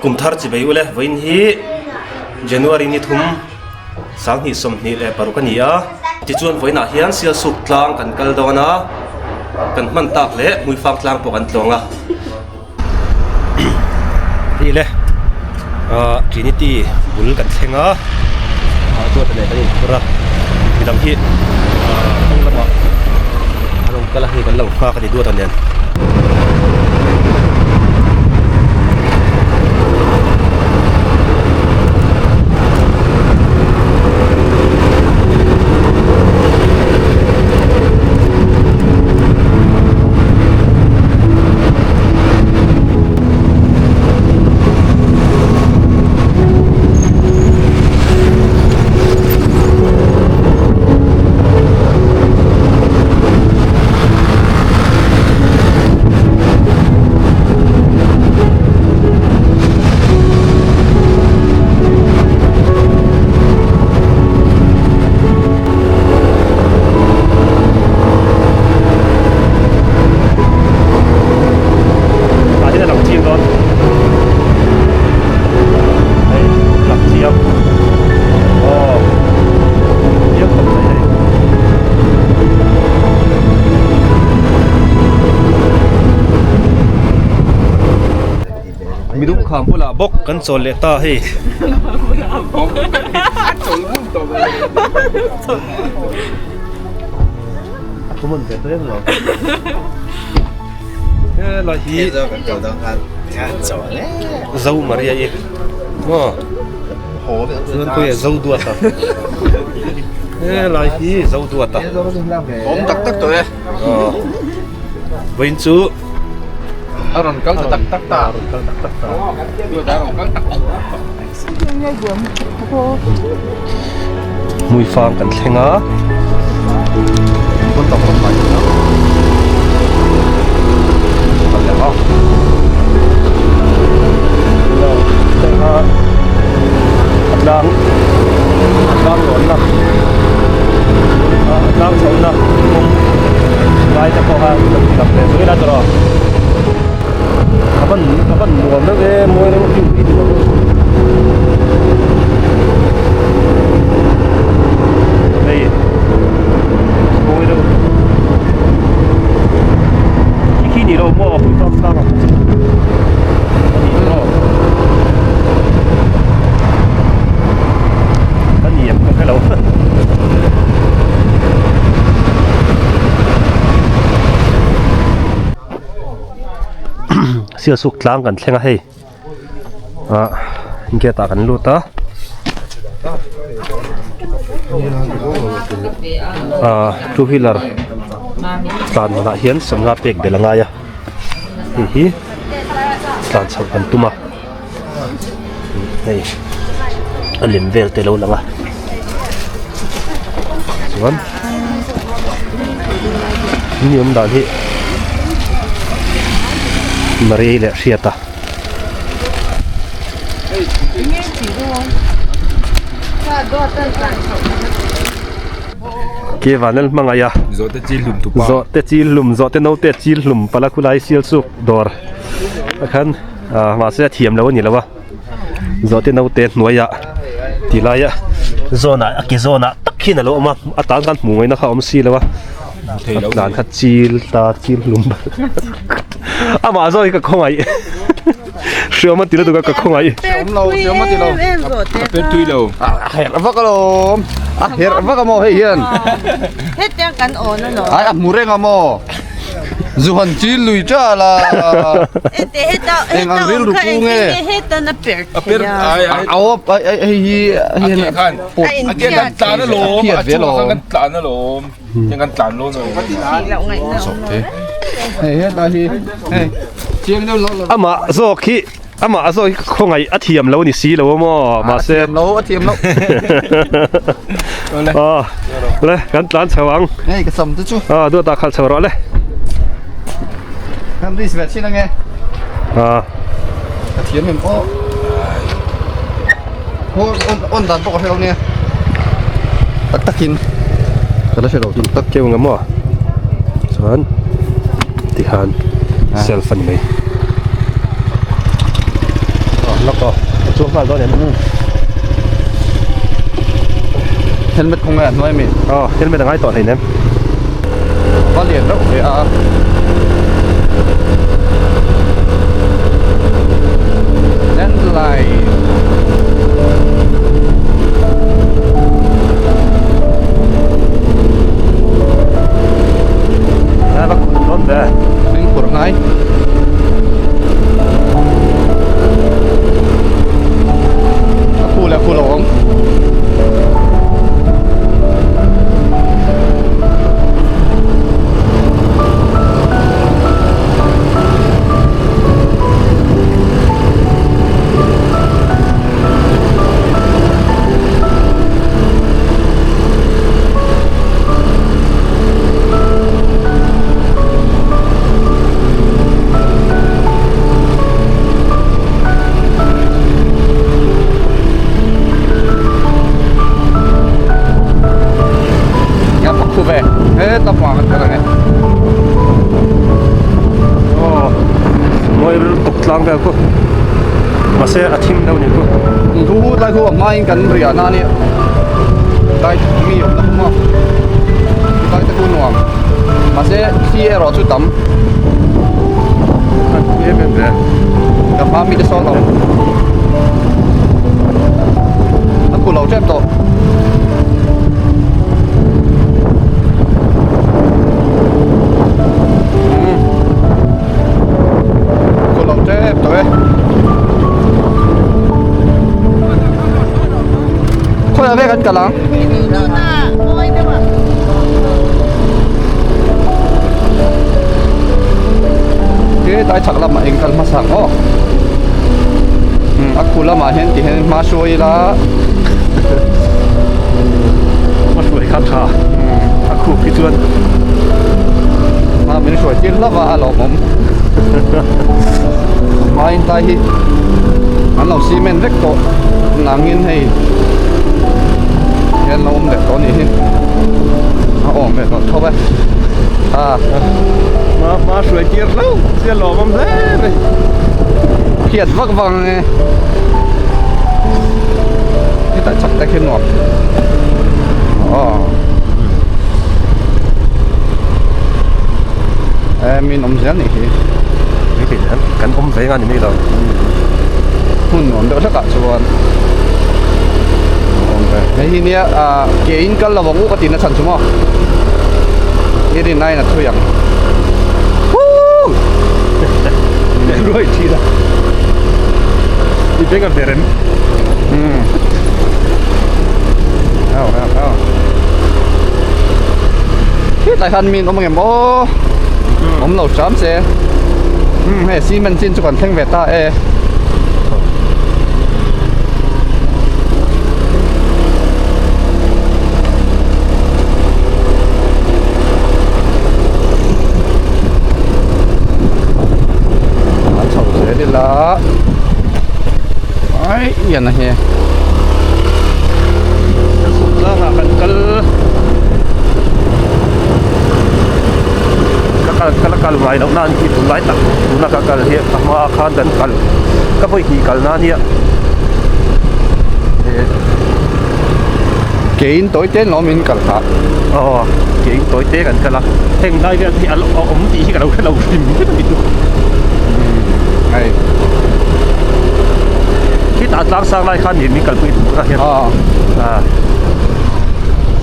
Kum thar chi bei ule vawiin hi January ni thum sanghnih sawmhnih leh paruk a ni a. Tichuan vawiinah hian Sialsuk tlang kan kal dawn a, kan hman tak leh Hmuifang tlang pawh kan tlawng a. Hei le ah Trinity bul kan thleng a ah duat leh kan inphur a midang hi ah kawng lamah an rawn kal a hei kan lo nghak a ni duat a nen. Tah hian a lang chiang dawn hei lang chiang aw chiang khawp mai hei. Midum kham bulah bawk kan chawl leh ta hei. A common ve ta em lo. Helai hi Zo Maria i maw chuan khawi Zo Duata helai hi Zo Duata awm tak tak tawh e vawiin chu a rawn kal ta tak tak ta a rawn kal tak tak ta Duata a rawn kal tak tak ta. Hmuifang kan thleng a a tlang a tlang lawnna a tlang chhohna kawng lai te pawh kha lam leh zui ila tawh a van a van nuam deuh e mawi reuh hi ui ni lo hei mawi reuh khi khi ni lo maw a pui tlang tlang a a ni maw a ni em ka hre lo. Sialsuk tlang kan thleng a hei ah gate ah kan lut a ah two wheeler tlan hunah hian sawmnga pek belh a ngai a hei hi tlan chhoh kan tum a hei a lem vel te lo lang a chuan ni awm dan hi Maria leh Hriata ke vanel hmangaih a zawhte chil hlum tupa zawhte chil hlum zawhte naute chil hlum pala khulai sial chuk dawr a khan. Ah mahse a thiam lo a ni lo a zawhte naute hnuaiah ti laia zawnah a ke zawnah tak hian a lo awm a a tan khan hmuh ngaihna kha a awm si lo a a tlan kha chil ta chil hlum amah zawk hi ka khawngaih hriam a ti lutuk a ka khawngaih hriam lo hriam a ti lo a per tui lo a herh vak alawm a herh vak a maw hei hian hetiang kan awn alawm ai a hmu reng a maw Zuhan chil lui ta la. Eng ang rilru pu nge? A per Au ai ai hei hi hian pawt a ke kan tlan a lawm a chungah khan kan tlan a lawm tiang kan tlan lawn a lawm. Hei heta hi hei chiang deuh lo lo. Amah zawk hi amah zawk hi khawngaih a thiam lo ni si lo a maw mahse a thiam lo a thiam lo. Aw le kan tlan chho ang. Hei ka sam te chu. Aw duat ah khalh chho rawh le. Kan ris ve chin ange. Aw. Ka thiam em aw. Ho on on dan pawh ka hre lo nia. Tak takin ka la hre lo tak tak keu nga maw. Chuan tikhan self a ni mai. A chuang nghal dawn em? Helmet kawng nge a hnuai mi? Aw, helmet a ngai tawh hleinem. Va lian reuh ve a. Landline. A va khun dawn ve. Fimkhur ngai. A khu leh khu lo awm. Nga pak khu ve he ta pa kan kala nge oh moi tuk tlang vel ku mase a thim deuh ni ku thu hu tlai khu a hma in kan ria na nia tlai mi awm na khu maw tlai te khu nuam mahse thli erawh chu tam em em ve ka hma mi te sawn awm a khu lo tep tawh. Khu lo tep tawh e. Khawiah vek an kal ang? He tlai chhak lamah eng kal hmasa ang aw. A khu lamah hian ti hian hma hruai ila. Hma hruai kha tha a khup hi chuan. Hma min hruai tir hlauh a a lawmawm. Hma in tlai hi an lo cement vek tawh nangin hei hian lo awm leh tawh a nih hi a awm ve tawh tho e a hma hma hruai tir hlauh sia lawmawm hle mai phiat vak vak ang e hetah chak te khi nuam aw e min awm zel nih hi kan awm ve nga ni mai lo hmun nuam deuh hlek ah chuan awm ve hei hi nia ah ke in kal lo ang u ka tih na chhan chu maw i rin aiin a thui ang woo ruai thin a i beng a ber em um au au au hetlai khan min awm angem aw awm lo hram che umm hei cement chin chu kan thleng ve ta e. An chho zel ila ai ian a hi. Tlangah kan kal ka kal ka la kal ngai loh na an tih tunlai tak tuna ka kal hi a hma khan kan kal ka vawi hnih kal na ania Ke in tawi te lawm in kal kha. Aw ke in tawi te kan kal a heng lai vel hi a awm tih hi ka lo hre lo hrim hrim a ni chu. Hei. Khitah tlang sang lai khan min kalpui tur a hian. Aw.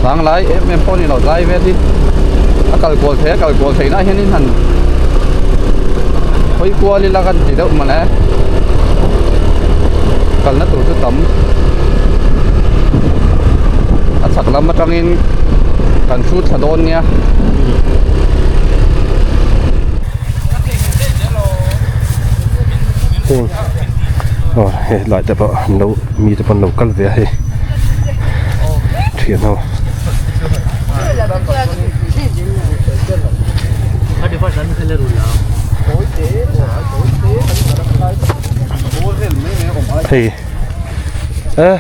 Sang lai em em pawh ni lo lai vel hi a kal kual thei a kal kual theih na hian in han hawi kual ila kan ti deuh mawle kalna tur chu tam a chhak lam atangin kan hrut thla dawn nia. Aw hei lai te pawh an lo mi te pawh an lo kal ve a hei thian ho. Hei eh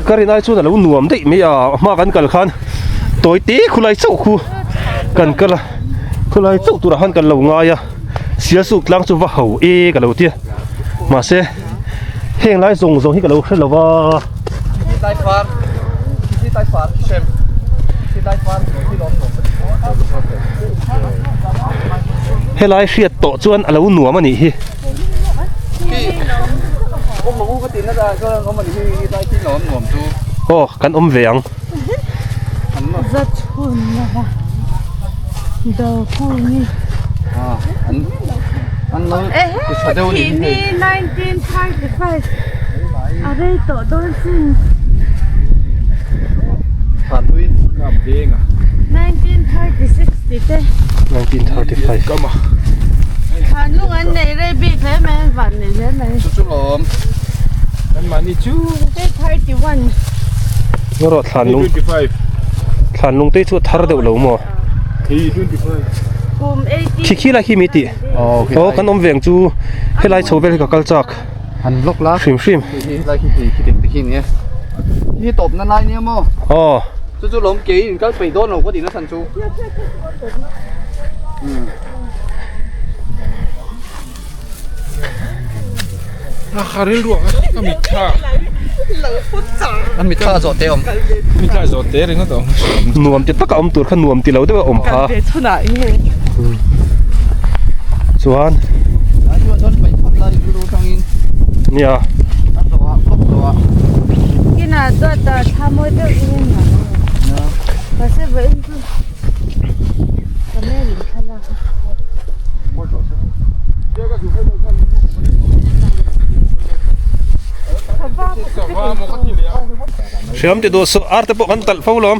ka rin ai chuan a lo nuam daih mai a a hma kan kal khan tawi te khulai chauh khu kan kal a khulai chauh turah khan kan lo ngai a sialsuk tlang chu va ho e ka lo tia mahse. Heng lai zawng zawng hi ka lo hre lo va. Helai hriat tawh chuan a lo nuam a nih hi. Aw kan awm ve ang. Ngaw thlan lung thlan lung te chu a thar deuh lo maw khi khi lai khi mi tih aw kan awm veng chu helai chho vel hi ka kal chak hrim hrim aw Nuam ti taka awm tur kha nuam ti lo deuh a awm pha. Chuan nia. Hriam ti duh suh ar te pawh kan talh fo lawm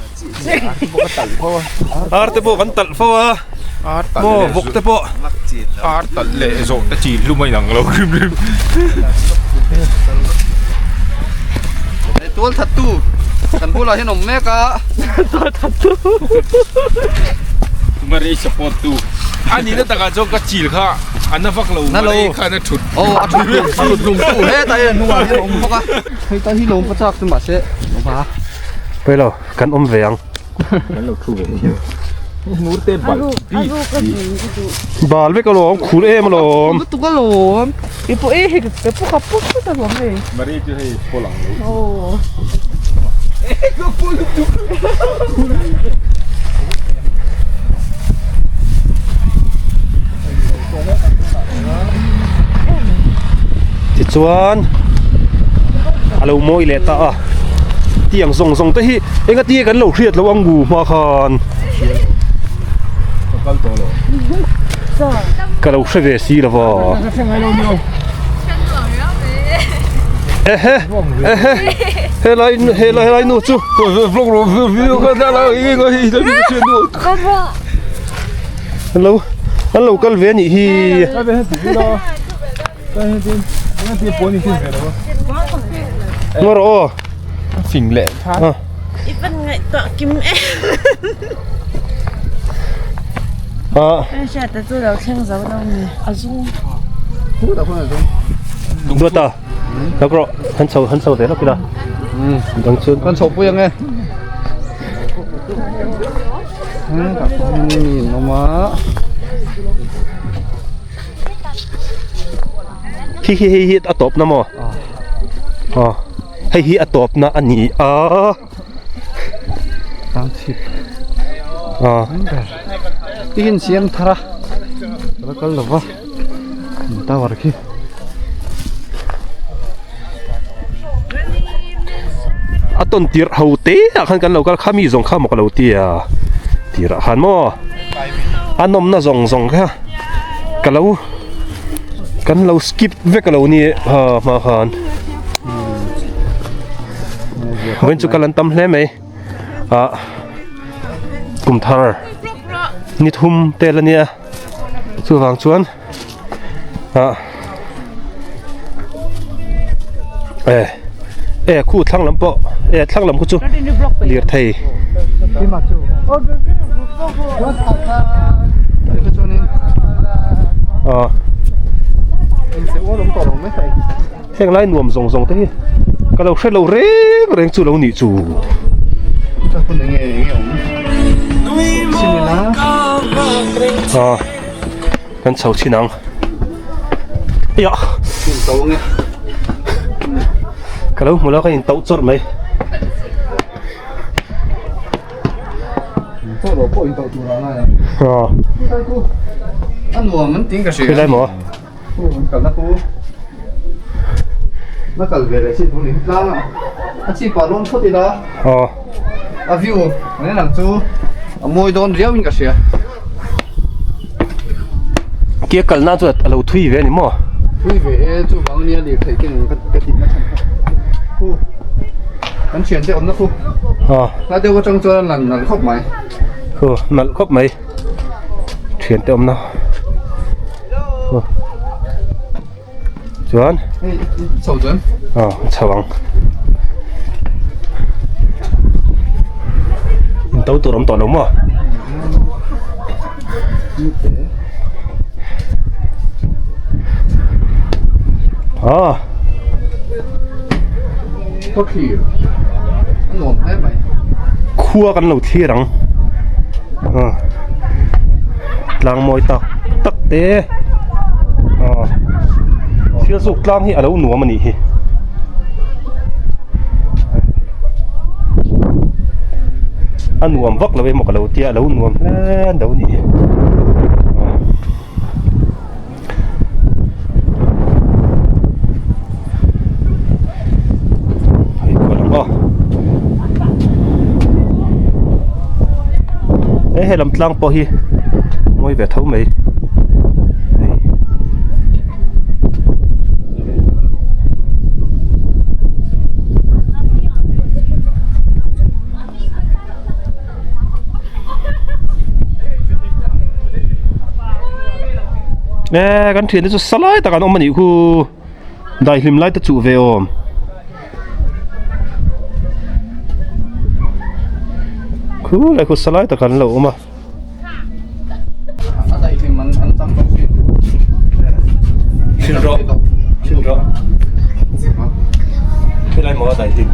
ar te pawh kan talh fo a maw vawk te pawh ar talh leh zawh te chi hlum a inang lo hrim hrim tual that tu kan bulah hian awm mek a tual that tu Murray support tu a nihna takah chuan ka chil kha a na vak lo Murray khan a thut aw a thut hlum a thut hlum tu hetah hian hnungah hian a awm bawk a hei ta hi lawm ka chak chu mahse va Pailo kan awm ve ang kan lo thu ve Murte bal bal vek alawm khur em alawm lutuk alawm i pawh e hei ka pu ka pu thut alawm hei Murray chu hei pawl ang lo aw Tichuan a lo mawi leh ta a tiang zawng zawng te hi enga tia kan lo hriat loh ang ngu hma khan ka lo hre ve si lo va ehe ehe helai helai helai nu chu an lo an lo kal ve a nih hi ngaw rawh aw fing leh a i van ngaihtuah kim em a hriat a chu lo thleng zo lo ni a zum duat a lak rawh han chho han chho ve lawk ila dang chuan kan chho pui ang e Khi khi hei hi a tawp na maw? Aw hei hi a tawp na a ni a. Aw. Tihin siam thar a la kal lo va tower khi. A tawn tirh ho te ah khan kan lo kal kha mi zawng kha maw ka lo ti a tirah khan maw a nawmna zawng zawng kha ka lo kan lo skip vek a lo ni ha hma khan vawiin chu kal an tam hle mai ah kum thar ni thum tel a nia chuvang chuan. ah e e khu thlang lam pawh e thlang lam khu chu lirthei ah heng lai nuam zawng zawng te hi ka lo hre lo reng reng chu lo nih chu. Ah. Kan chho chhin ang. Ia. Ka lo hmu lo ka in tauh chawrh mai. Chaw rawh pawh in tauh tur ah ngai ang. Aw. A nuam an ting ka hria. Khilai maw? Khu an kalna khu. Na kal ve leh chin tur ni tlang a. A chi pah lawn phawt ila. Aw. A view an en ang chu a mawi dawn riau in ka hria. Kia kalna chu a lo thui ve a ni maw? Thui ve e chuvang ania lirthei keng ka tihna chhan kha. Khu kan thiante awmna khu. Aw. Hla deuh atang chuan a lan nalh khawp mai. Khu nalh khawp mai. Thiante awmna. Khu. Chuan. Hei chho chuan. Aw chho ang. In to tur awm tawh lo maw? Aw. Khaw thlir a nuam hle mai. Khua kan lo thlir ang. Aw tlang mawi tak tak te aw thil zuk tlang hi a lo nuam a nih hi. A nuam vak lo emaw ka lo tia a lo nuam hle lo a nih hi. He he lam tlang pawh hi mawi ve tho mai hei. E kan thian te chu sa lai tak an awm a nih khu daihlim lai te chuh ve awm. Khu lai khu sa lai tak an lo awm a. Chhin rawh chhin rawh helai maw a daihlim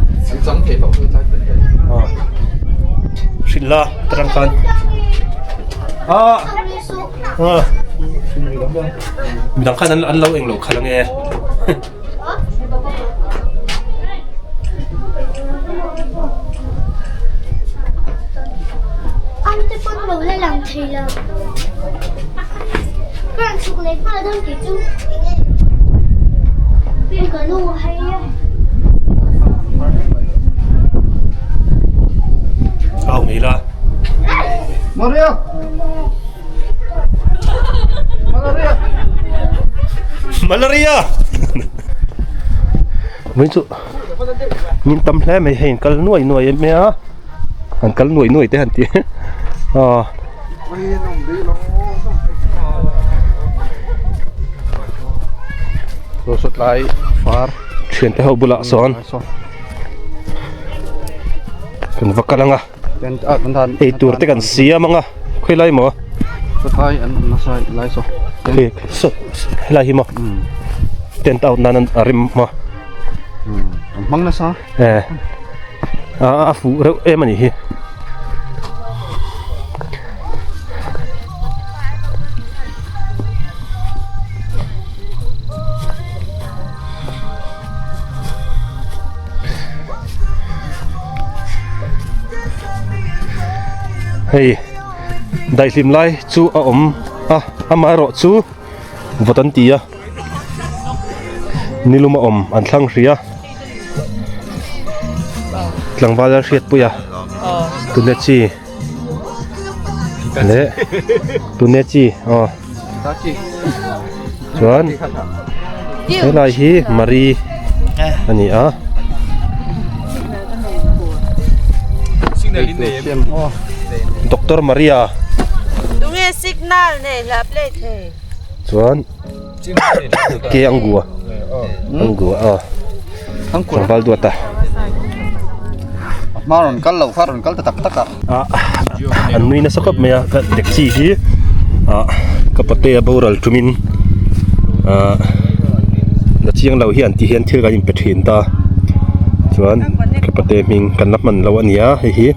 hrilh la tarang khan ah ah midang khan an lo englo khalh ange. Au mai la. Maria! Malaria! Malaria! Mai chu min tam hle mai hei kal nuai nuai em mai a an kal nuai nuai te han ti aw Tlai far thiante ho bulah sawn kan va kal ang a. Ei tur te kan siam ang a khawi lai maw saw helai hi maw tent out nan a rem maw e a fuh reuh em a nih hi. Hei daihlim lai chu a awm a amaherawh chu vawt an ti a nilum a awm an thlang hrih a tlangval a hriatpui a tuna chi leh tuna chi aw chuan helai hi mari a ni a. Doctor Maria chuan ke angua angua a tlangval duat a. Hma rawn kal loh kha rawn kal ta tak tak a. Ah an nui nasa khawp mai a ka taxi hi ah ka pate a boral tumin ah la chiang lo hian ti hian thil kan inpe thin ta chuan ka pate hming kan la hman lo a nia hei hi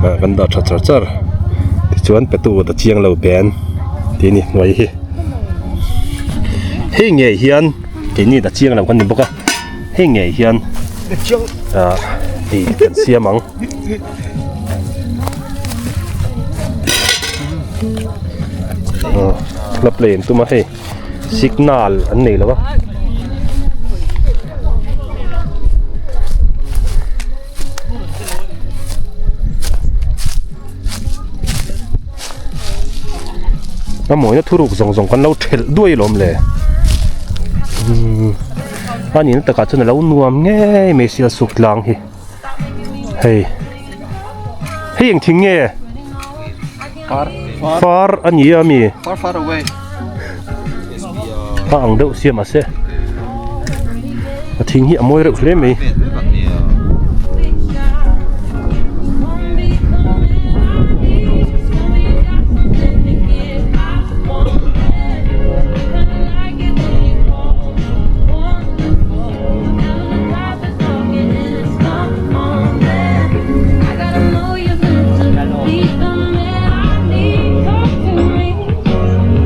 ah kan dah tha char char tichuan petu ta chiang lo ben tih a ni hnuai hi hei ngei hian keini ta chiang lo kan ni bawk a hei ngei hian. ah ei kan siam ang. Hla play an tum a hei signal an nei lo a. A mawina thuruk zawng zawng kan lo thelh duai alawm le a nihna takah chuan a lo nuam ngei mai sia suk tlang hi hei hei eng thing nge far a ni a mi a ang deuh sia mahse a thing hi a mawi reuh hle mai.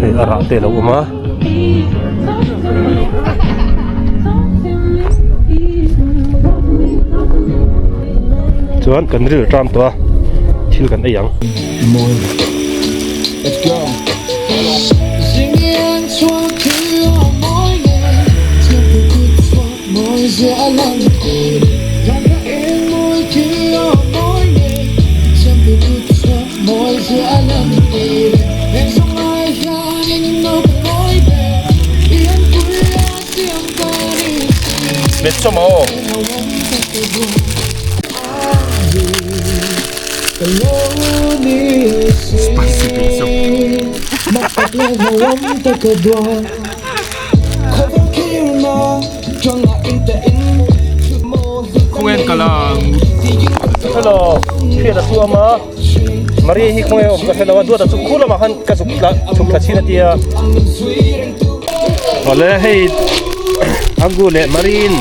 Hei a rah te a lo awm a. Chuan kan ril ṭam tawh a thil kan ei ang. Khawngaih kal a Hello hriat a chuam a Maria hi khawngaih awm ka hre lo a duat a chu khu lamah khan ka zuk tla chhuk thla chhin a tia awle hei Angu leh Marin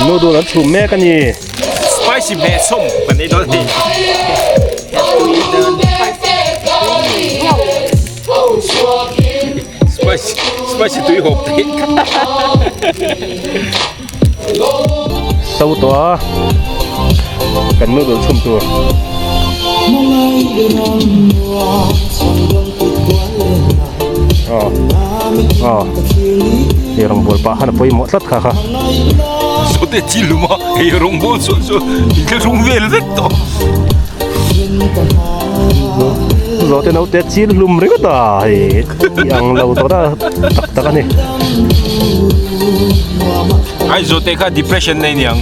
noodle an chhum mek a ni. Spicy hmeh sawm kan ei dawn a ni. Spicy spicy tui hawp te. So tawh a kan noodle chhum tur. Aw aw hei rawngbawl pah khan a pawimawh tlat kha kha. Sawte chi lum a hei rawngbawl saw saw inthlahrung vel vek tawh. Zawhte naute chil hlum ringawt a hei tih ang lo tawh ta tak tak a ni. Ai zawhte kha depression nei niang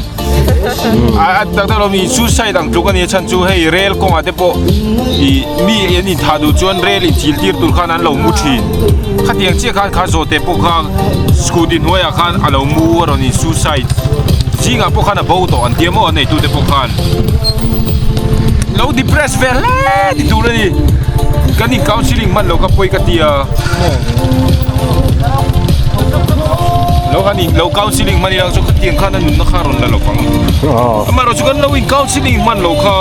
a tak tak lo mi suicide ang tluk a ni a chhan chu hei rel kawngah te pawh ih mi an inthah duh chuan rel inthil tir tur khan an lo mu thin khatiang chiah khan kha zawhte pawh kha scooty hnuaiah khan a lo mu a rawn in suicide zingah pawh khan a bo tawh an tia maw a neitute pawh khan. Lo depress ve hle ti tur a ni kan in counselling hman lo kha pawi ka ti a lo han in lo counselling hman ila chu khatiang khan a nunna kha a rawn la lo vang amaherawh chu kan lo in counselling hman lo kha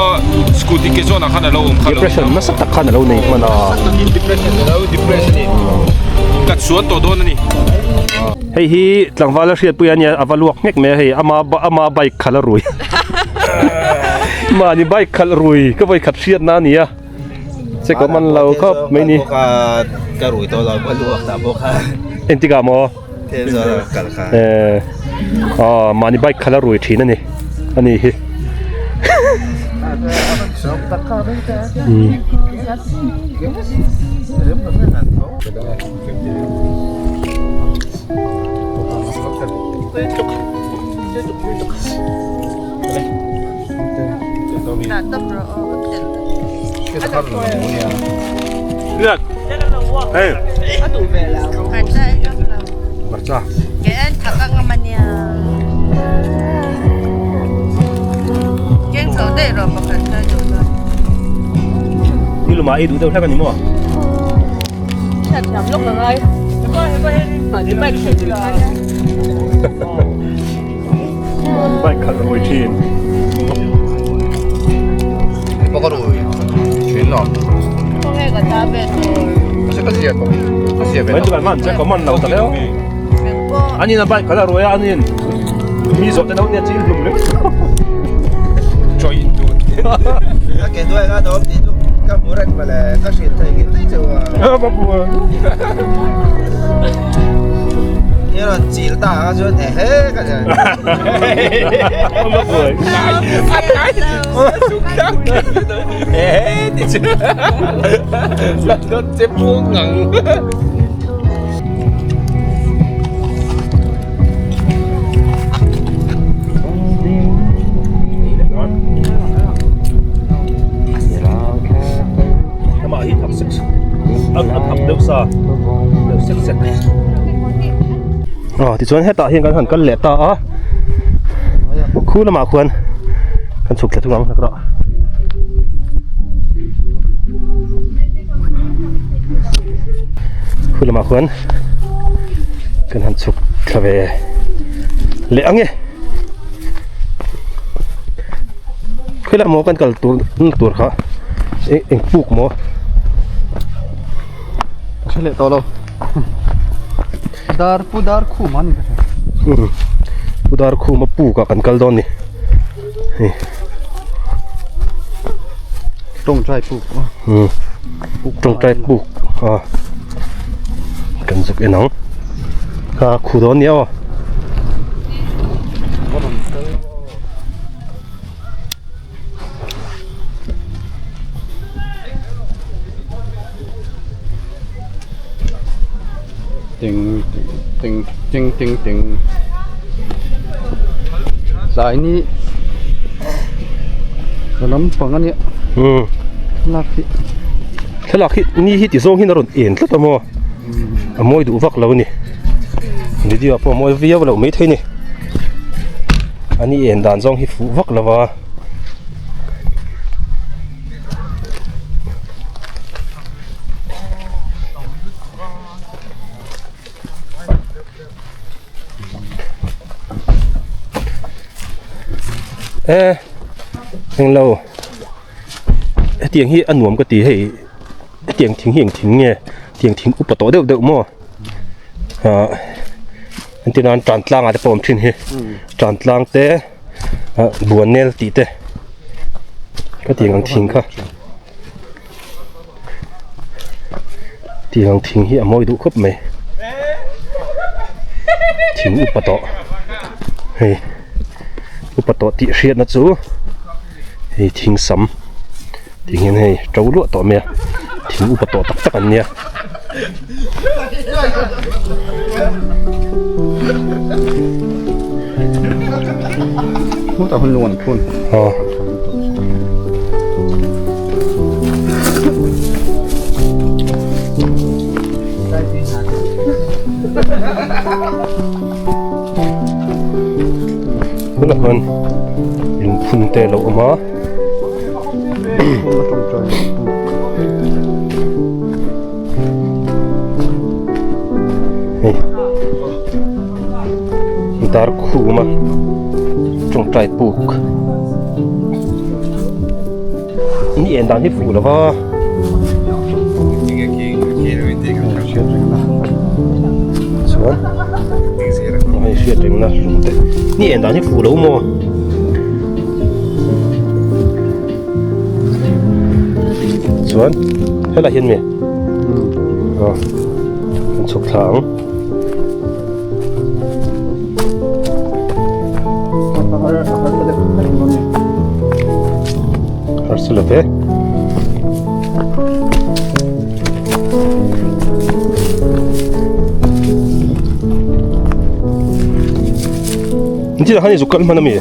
scooty ke zawnah khan a lo awm kha depression nasa tak khan a lo nei hman a depression a lo depress a ni ka chuan tawh dawn a ni. Hei hi tlangval a hriatpui a nia a va luak nghek mai a hei ama ama bike khalh a rui mahni bike khalh rui ka vawi khat hriatna a ni a che ka man lo khawp mai ni ka rui tawh lo ka luak ta bawk a engtikah maw kal kha eh aw mahni bike khalh a rui thin a ni a ni hi Ni luma ei duh deuh hlek a ni maw? Bike khalh rui thin. Baka rui thin lo. Mai chu kan man che ka man lo ta leo. Anin a bike khalh a rui a anin mi zawhte naute a chil hlum ringawt. Join dun. Ka ke duai nga dawm tih chu ka hmu reng mawle ka hrilh thei ngei daih cheu a. Ka hmu a. I rawn chil ta ang a chuan ehe ka ti. Ka buai. Ehe ti chu. Dawt che pung ngang. Amah hi thap sek a thap deuh sa deuh sek sek aw tichuan hetah hian kan han kal leh ta a khu lamah khuan kan chhuk thla thung ang hlak rawh. Khu lamah khuan kan han chhuk thla ve leh ang e khawilai maw kan kal tur tur kha eng puk maw ka hre leh tawh lo dar pu dar khum a ni ka hria pu dar khum a puk ah kan kal dawn ni hei tawngtai puk tawngtai puk a kan zuk en ang a khu dawn nia aw. Ting ting ting ting ting tlai ni ka lampang a nia thlalak hi thlalak hi ni hi ti zawng hian a rawn en tlat a maw a mawi duh vak lo a ni video ah pawh a mawi viau loh maithei a ni a ni en dan zawng hi fuh vak lo va. E englo hetiang hi a nuam ka ti hei hetiang thing hi eng thing nge tiang thing upa tawh deuh deuh maw ah entir nan tan tlang ah te pawh a awm thin hi tan tlang te ah buanel tih te ka tiang ang thing kha. Tiang thing hi a mawi duh khawp mai thing upa tawh hei upa tawh tih hriatna chu hei thing sam ti hian hei to luah tawh mai a thing upa tawh tak tak an nia. Aw. Tunah khan lungphun te a lo awm a. Hei dar khum a tawngtai puk ni en dan hi fuh lo va. Chuan hei hriat rengna hlum te ni en dan hi fuh lo maw. Chuan helai hian mi aw kan chhuk thla ang. Harsa lo ve. Ni han i zuk kal hman ami?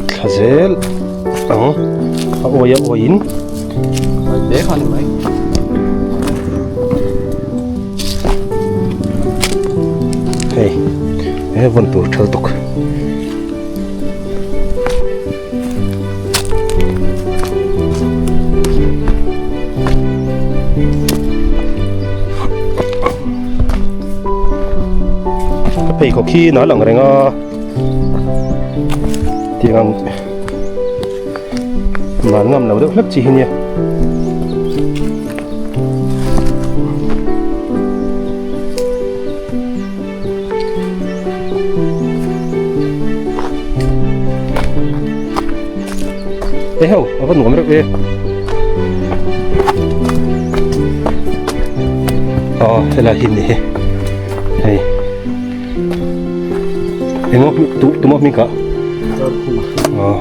Thla zel ang a awi a awiin hei he vawn tur thal tuk. Ka pheikhawk hi nal ang reng a tiang ang nal ngam lo deuh hlek chi hi nia. Eheu a va nuam reuh e. Aw helai hi ni hi hei engmaw tu tumaw hming kah aw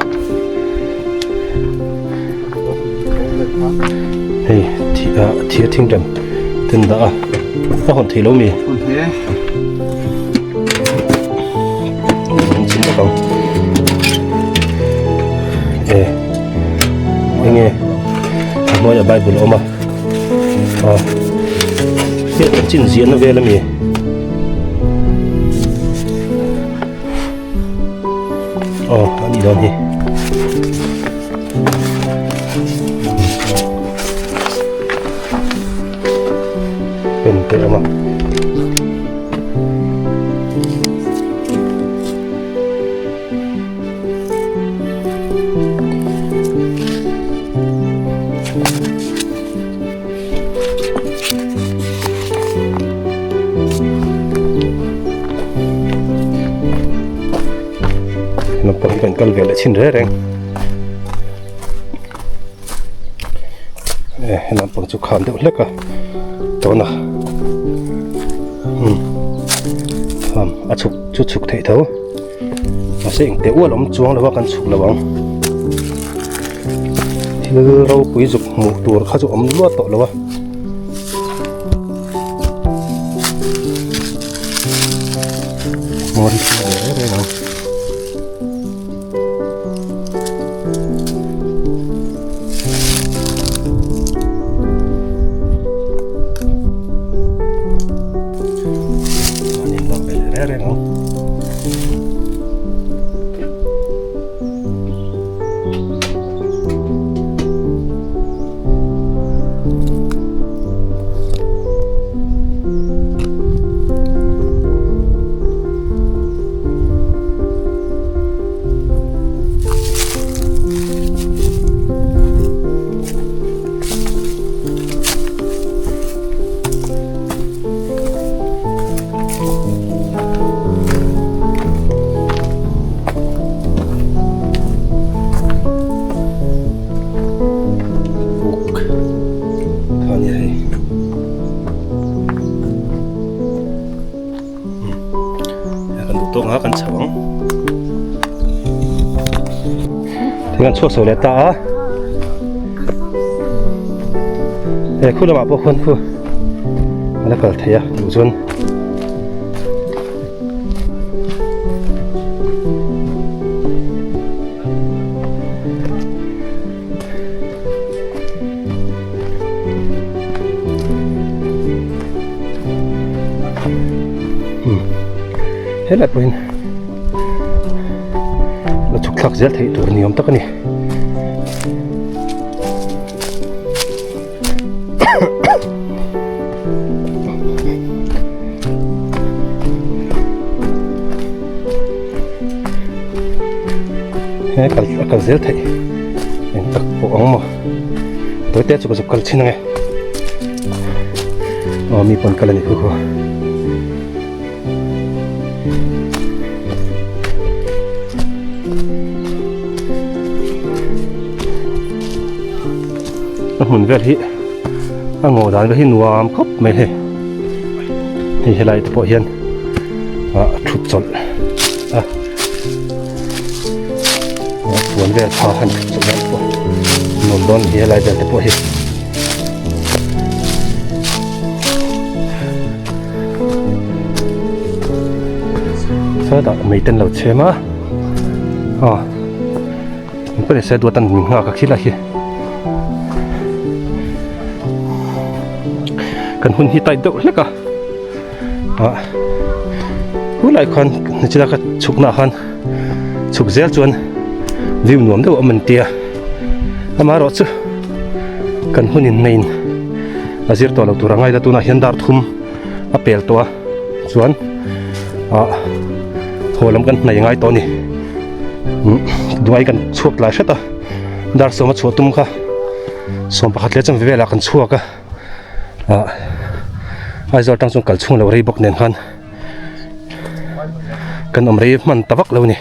hei thi ah thir thing rem ten dah a a hawn thei lo mi. E enge a hnuaiah bible a awm a aw hriat kan chin ziahna vel ami aw a nih dawn hi. Pen te a awm a. Naupang hi kan kal ve leh chhin reng reng e he naupang chu kham deuh hlek a tawna umm kham a chhuk chu chhuk theih tho. Mahse engte ual awm chuang lo a kan chhuk lo ang. Thil ropui zuk hmuh tur kha chu awm luat tawh lo a. Hmawr hi thil ve reng reng ang. Buk kha nia hei kan duh tawk ang a kan chho ang thing an chhuak chho leh ta a he khu lamah pawh khuan khu a la kal thei a duh chuan. Helai pawhin la chhuk thlak zel theih tur ni awm tak a ni. He kal a kal zel theih eng tak pawh ang maw tawi te chu ka zuk kal chhin ange aw mi pawn kal a ni khu khaw. A hmun vel hi a ngaw dan vel hi nuam khawp mai hei hei helai te pawh hian ah thut chawlh a puan vel kha han thut chawlh dan pawh nuam dawn hi helai vel te pawh hi. Sawtah mei ten lo chhem a aw engpawh ni se duat an min nghak a khi lai hi kan hun hi tight deuh hlek a ah hulai khan nichina ka chhuk na khan chhuk zel chuan view nuam deuh a awm an tia amaherawh chu kan hun in nei in a zir tawh lo tur a ngaila tunah hian dar thum a pel tawh a chuan ah haw lam kan hnai ngai tawh a ni umm duai kan chhuak tlai hret a dar sawma chhuah tum kha 11 leh chanve velah kan chhuak a ah Aizawl atang chuan kal chhung loh rei bawk nen khan kan awm rei hman ta vak lo a ni.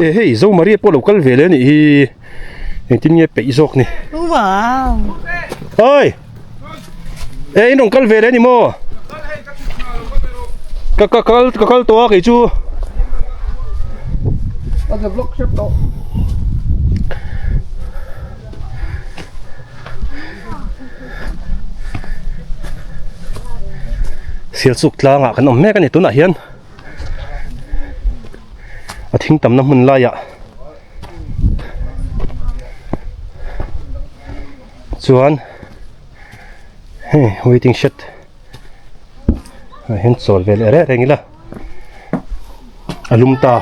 E hei Zomaria pawh lo kal ve leh a nih hi engtin nge peih zawk ni. Wow. Oi! E in rawn kal ve leh a ni maw? Ka ka kal ka kal tawh a kei chu. A the vlog hrep tawh. Sialsuk tlangah kan awm mek a ni tunah hian. A thing tamna hmun laiah chuan hei waiting shed ah hian chawl ve leh reng reng ila a lum ta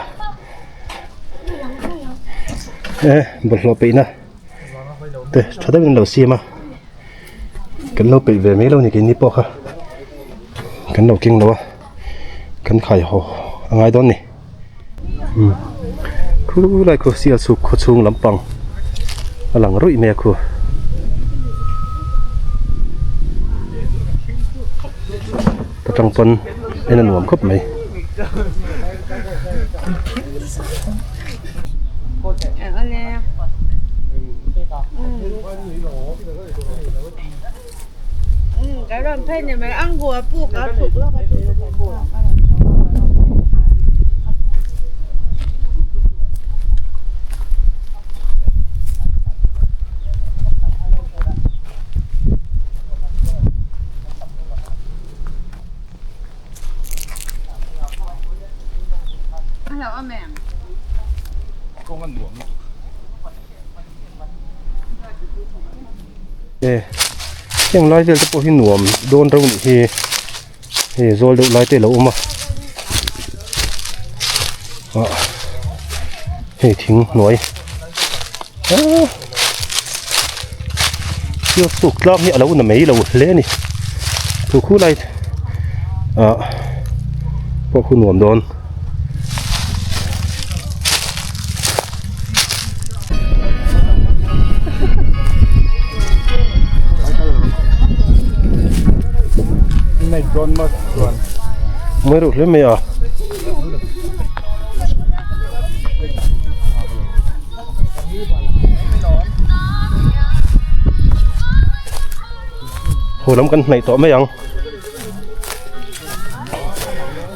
e bawlhhlawh peihna te tha deuhin an lo siam a. Kan lo peih ve mai lo ni keini pawh kha kan lo keng lo a kan khai haw a ngai dawn ni umm khu lai khu sial chhuk khaw chhung lampang a lang ruih mai a khu ta tang pawn en a nuam khawp mai. E heng lai vel te pawh hi nuam dawn reuh nih hi hei zawl deuh lai te a lo awm a ah hei thing hnuai ah thil tuk tlang hi a lo na mai lo hle a ni thu khu lai ah pawh khu nuam dawn. Mawi reuh hle mai a. Haw lam kan hnaih tawh mai ang.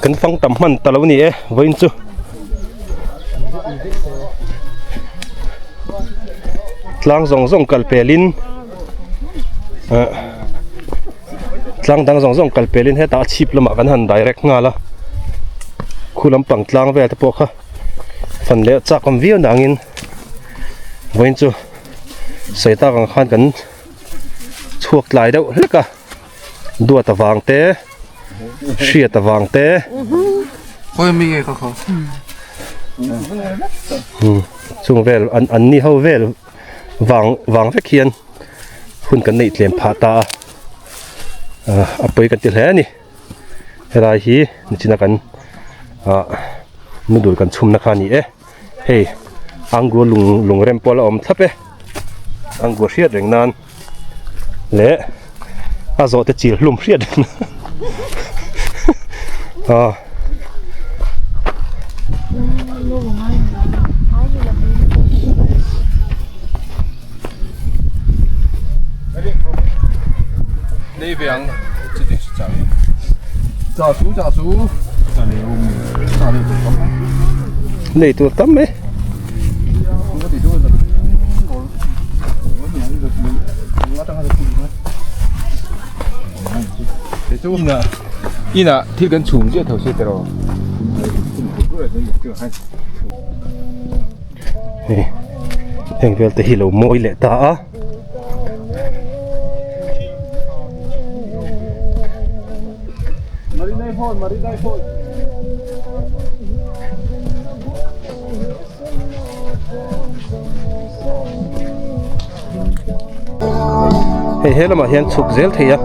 Kan fang tam hman ta lo ni e vawiin chu. Tlang zawng zawng kal pelin ah tlang dang zawng zawng kal pelin hetah a chhip lamah kan han direct nghal a khu lampang tlang vel te pawh kha fan leh chak awm viau nangin vawiin chu sawi tak ang khan kan chhuak tlai deuh hlek a. Duat avang te, hriat avang te. Khawi mi nge kha kha? Chung vel an an ni ho vel vang vang vek hian hun kan neih tlem phah ta a a pawi kan ti hle a ni helai hi nichina kan ah noodle kan chhumna kha a ni e hei angur lung lung rem pawh a la awm thlap e angur hriat reng nan. Leh a zawh te chil hlum hriat reng a. Nei tur tam mai. Ina thil kan chhum chiah tho se tiraw. Hei heng vel te hi lo mawi leh ta a. Hei he lamah hian chhuk zel thei a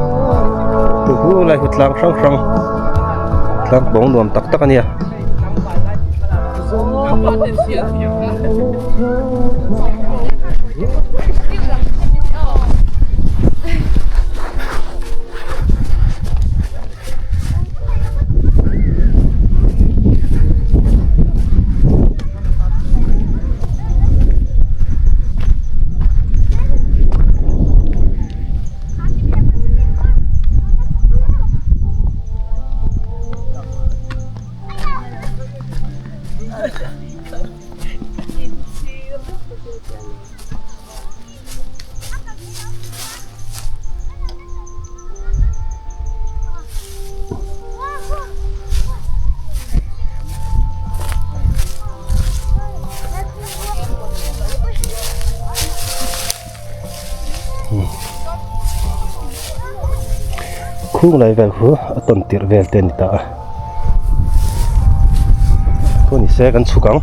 tu hu lai hu tlang hrang hrang tlang bawng nuam tak tak a nia. Khung lai vel khu a tawn tirh vel te a ni ta a. Pawh ni se kan chhuk ang.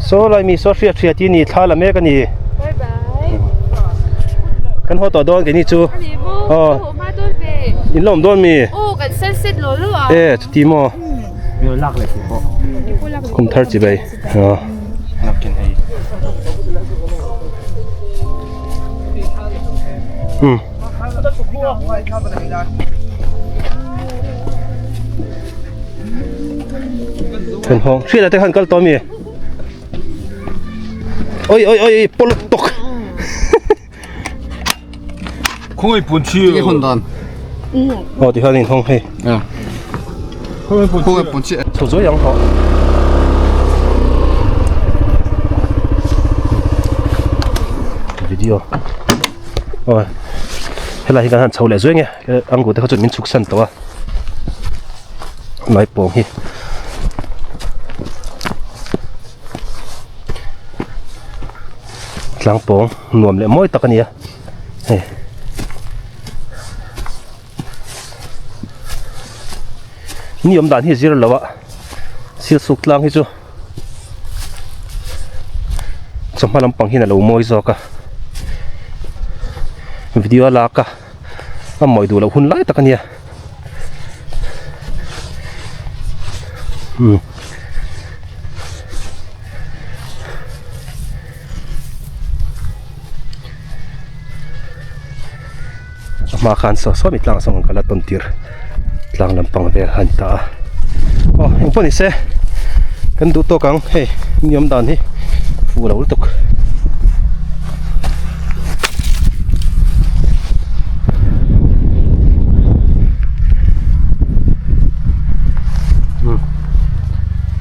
Saw lai mi saw hriat hriat hi ni thla la mek a ni. Kan haw tawh dawn keini chu. Aw. In la awm dawn mi? E chuti maw? Kum thar chi bai. Aw. Um. Kan hawng hriat te khan kal tawh mi? Oi oi oi pawlh tawk. Khawngaih pun chi. Tinge hawn dan? Aw ti khan in hawng hei. Khawngaih pun chi. Chho zuai ang hawh. Video. Aw helai hi kan han chho leh zuai nge angu te kha chuan min chhuk san tawh a. Maipawng hi. Tlangpawng nuam leh mawi tak a ni a hei ni awm dan hi zir lo a thil suk tlang hi chu chawhma lampang hian a lo mawi zawk a video a lak a a mawi duh loh hun lai tak a nia umm. A hma khan saw saw mi tlang sawng ang kal a tawn tir tlang lampang vel a ni ta a aw eng pawh ni se kan duh tawk ang hei ni awm dan hi fuh lo lutuk.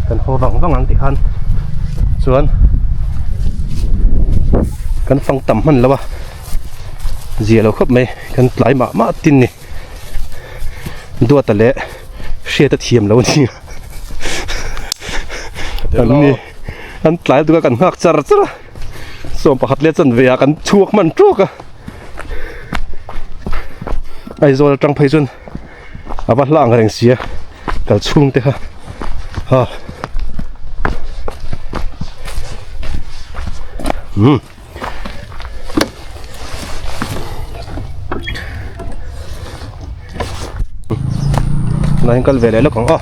Kan haw vang vang ang tikhan chuan kan fang tam hman lo a zia lo khawp mai kan tlai mah mah tin ni duata leh hriat a thiam lo ania an ni an tlai lutuk a kan nghak char char a sawm pakhat leh chanve ah kan chhuak hman tawk a Aizawl atang phei chuan a va hla ang reng si a kal chhung te kha ha umm tunah hian kal ve leh lawk ang aw.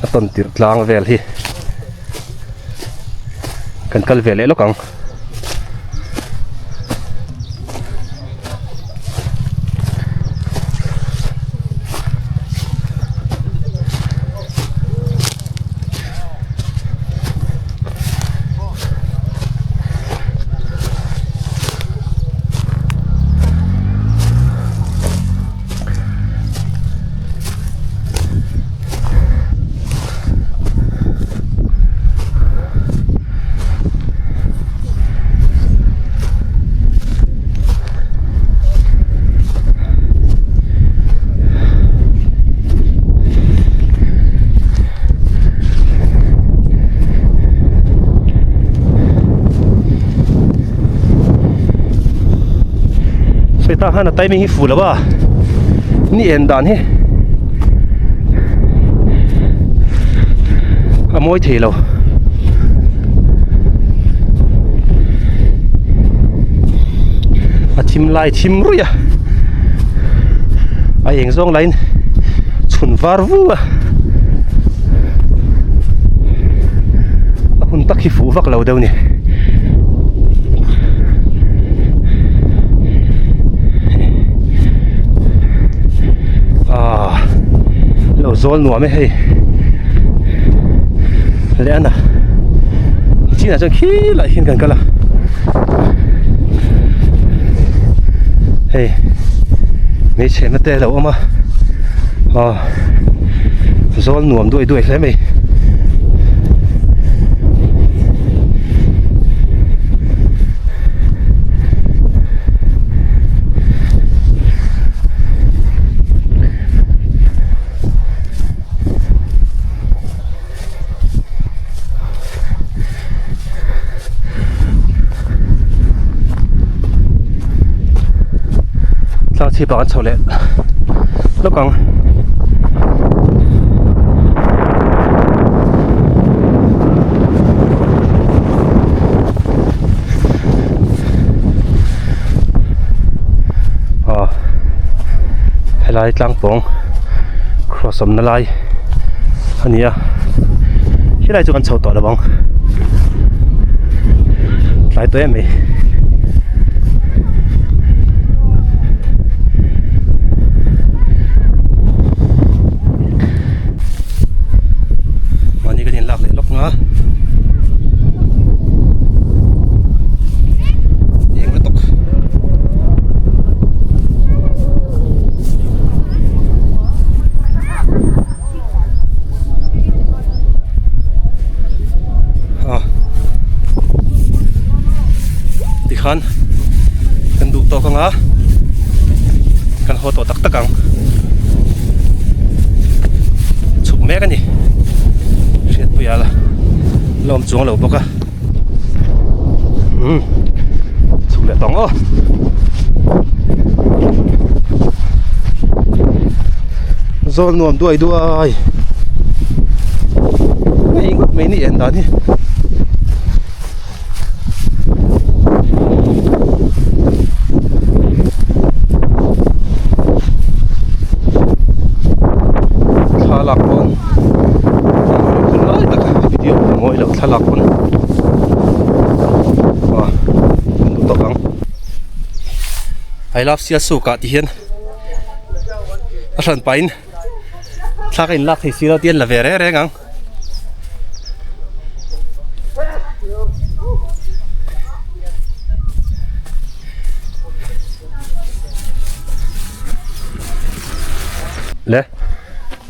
A tawn tirh tlang vel hi kan kal ve leh lawk ang. Sawi khan a timing hi fuh lo a ni en dan hi a mawi thei lo. A thim lai thim ruih a a eng zawng laiin chhun var vu a a hun tak hi fuh vak lo deuh a ni. Aaa lo zawl nuam e hei leh a na chinah chuan khilai hian kan kal a hei hmeichhe na te a lo awm a aw zawl nuam duai duai hle mai. Tlang chhip ah kan chho leh lawk ang. Aw helai tlang pawng cross awmna lai a ni a helai chu kan chho tawh lo ang tlai tawh em mai. Mahni kan inlak leh lawk nga eng lutuk. Ah tikhan kan duh tawk anga kan haw tawh tak tak ang chhuk mek a ni hriatpuia la la awm chuang lo bawk a umm chhuk leh tawng aw zawl nuam duai duai hei ngawt mai ni en dan hi. Thlalak pawn hun lai tak video pawh mawi loh thlalak pawn ah an duh tawk ang I love Sialsuk ah ti hian a hran pahin thla ka inlak thei si lo tih an la ve reng reng ang. Le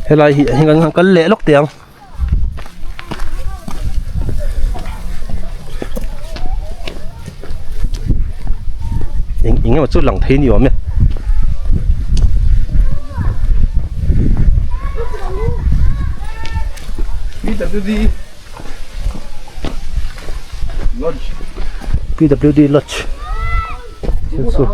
helai hi heng an kal leh lawk teh ang. Eng eng emaw chu lang thei ni awm e. PWD Lodge PWD Lodge chu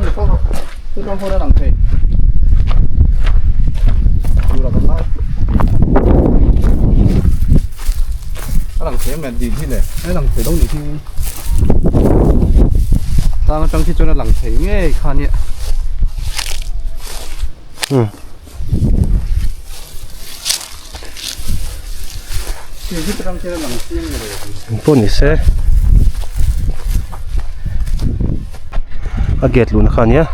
Tlang atang khi chuan a lang thei ngei kha nia. Um. Engpawh ni se a gate luhna kha a nia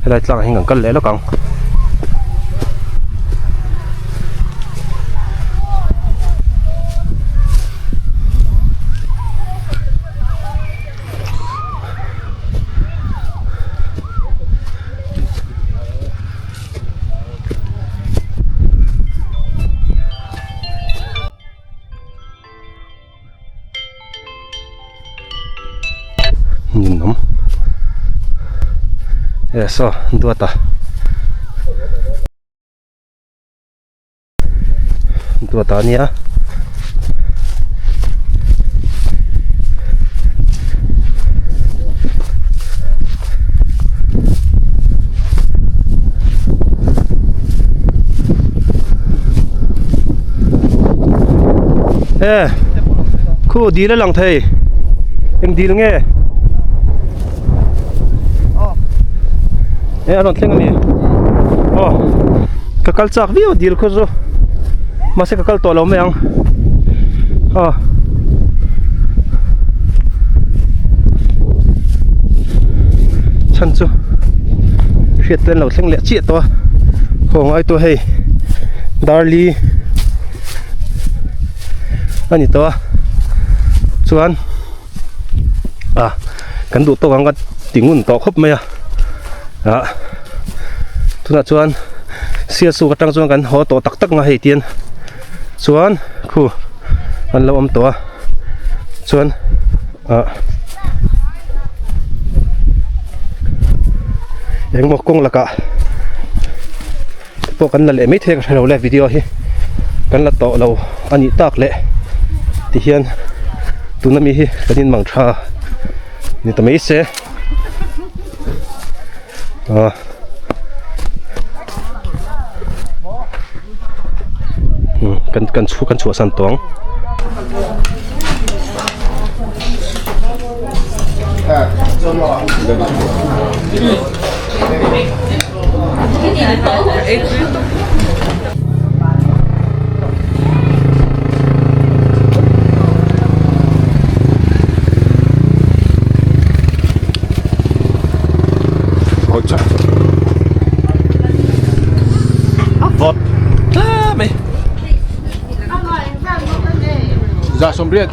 helai tlangah hian kan kal leh lawk ang. Ninawm e saw duata duata ania. E khu dil a lang thei eng dil nge e a rawn thleng a ni aw ka kal chak viau dil khaw chu mahse ka kal tawh lo mai ang aw. Chhan chu hriat te an lo thleng leh chiah tawh a haw ngai tawh hei darli a ni tawh a chuan ah kan duh tawk ang ka ti ngun tawh khawp mai a ah tunah chuan sialsuk atang chuan kan haw tawh tak tak ang a hei tian chuan khu an lo awm tawh a chuan ah engmaw kawng lakah pawh kan la leh mai thei a ka hrelo le video hi kan la tawh lo a nih tak leh ti hian tuna mi hi kan in mang tha ni ta mai se ah. kan kan chhu kan chhuahsan tawh ang. Vawt hle mai. Za sawmriat.